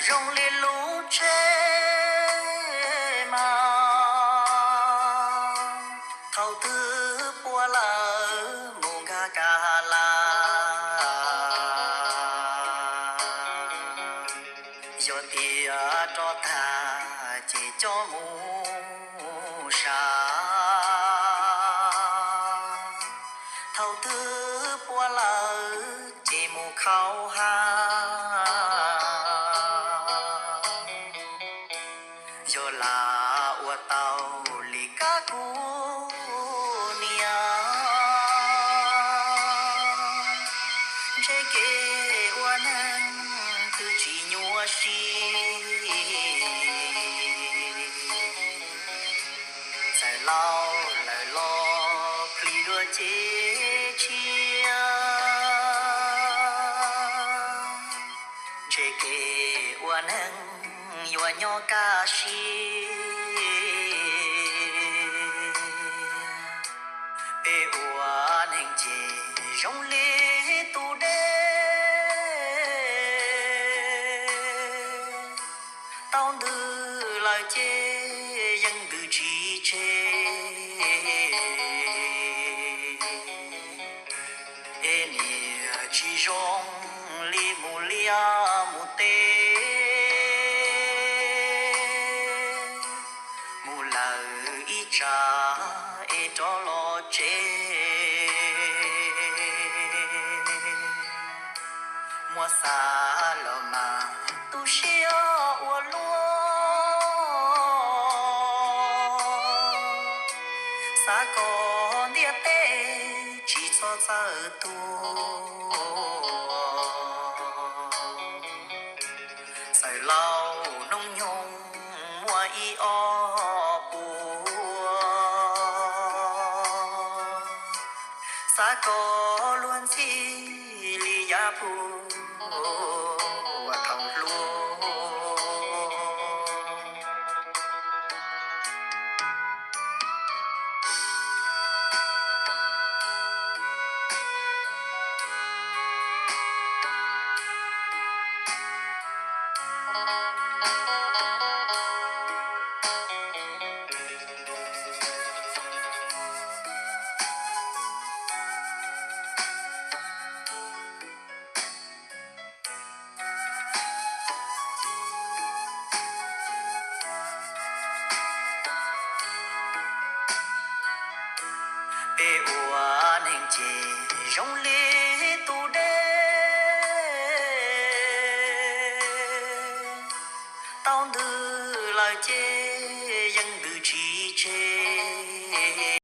Zoo li lub tsheb mas thaum twg puas lawm mus nkag kaj las. Yog tias rov tag ces coj mus sav. Thaum twg puas lawm ces mus khauv hav. Yog lam ua tau li kab kuv niam, ntshe kev ua neeg twb tsis nyuaj siab. Txawm laus lawm los plig dua ces tshiab, ntshe kev ua neeg yuav nyob kaj siab. Peb ua neeg ces zoo li tus dej, tau ntws lawm ces yeej ntws tsis tseg. Es niam tsis zoo li mus liaj mus teb, mus lawm ib tsam es rov los tsev. Muab xav los mas tu siab ua luaj, xav kom ntiaj teb tsis txhob txawj tuag. Txawm laus hnub nyoog muaj ib ob puas, xav kom luag ntxhi li yav puag uas thaum hluas. Peb ua neeg ces zoo li tus dej, tau ntws lawm ces